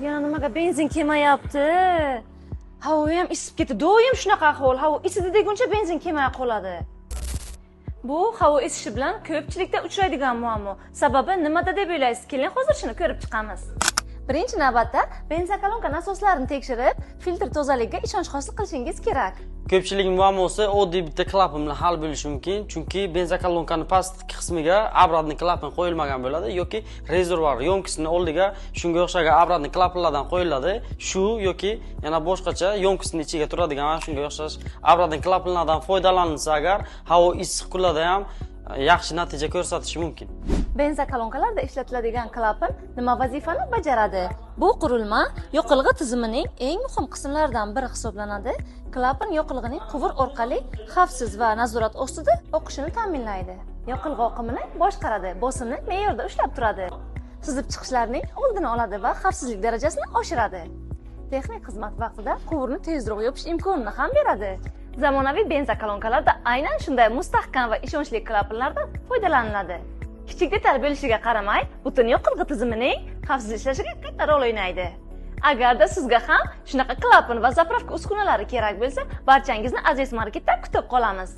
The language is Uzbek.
Yana nimaga benzin kelmayapti? Havo ham isib ketdi. Doim shunaqa ahvol. Havo isidi deguncha benzin kelmay qoladi. Bu havo isishi bilan ko'pchilikda uchraydigan muammo. Sababi nimada deb o'ylaysiz? Keling, hozir shuni ko'rib chiqamiz. Birinchi navbatda benzokolonka nasoslarini tekshirib, filtr tozaligiga ishonch hosil qilishingiz kerak. Ko'pchilik muammosi oddiy bitta klapan bilan hal bo'lishi mumkin, chunki benzokolonkani pastki qismiga обратный klapan qo'yilmagan bo'ladi yoki rezervuar ёмкость ini oldiga shunga o'xshagan обратный klapanlardan qo'yiladi. Shu yoki yana boshqacha ёмкость ni ichiga turadigan mana shunga o'xshash обратный klapanlardan foydalanilsa agar havo issiq kunlarda ham yaxshi natija ko'rsatishi mumkin. Benzokolonkalarda ishlatiladigan klapan nima vazifani bajaradi? Bu qurilma yoqilg'i tizimining eng muhim qismlaridan biri hisoblanadi. Klapan yoqilg'ining quvur orqali xavfsiz va nazorat ostida oqishini ta'minlaydi. Yoqilg'i oqimini boshqaradi, bosimni me'yorda ushlab turadi. Sizib chiqishlarning oldini oladi va xavfsizlik darajasini oshiradi. Texnik xizmat vaqtida quvurni tezroq yopish imkonini ham beradi. Zamonaviy benzokolonkalarda aynan shunday mustahkam va ishonchli klapanlardan foydalaniladi. Kichik detal bo'lishiga qaramay, butun yoqilg'i tizimining xavfsiz ishlashiga katta rol o'ynaydi. Agarda sizga ham shunaqa klapan va заправка uskunalari kerak bo'lsa, barchangizni Aziz Marketda kutib qolamiz.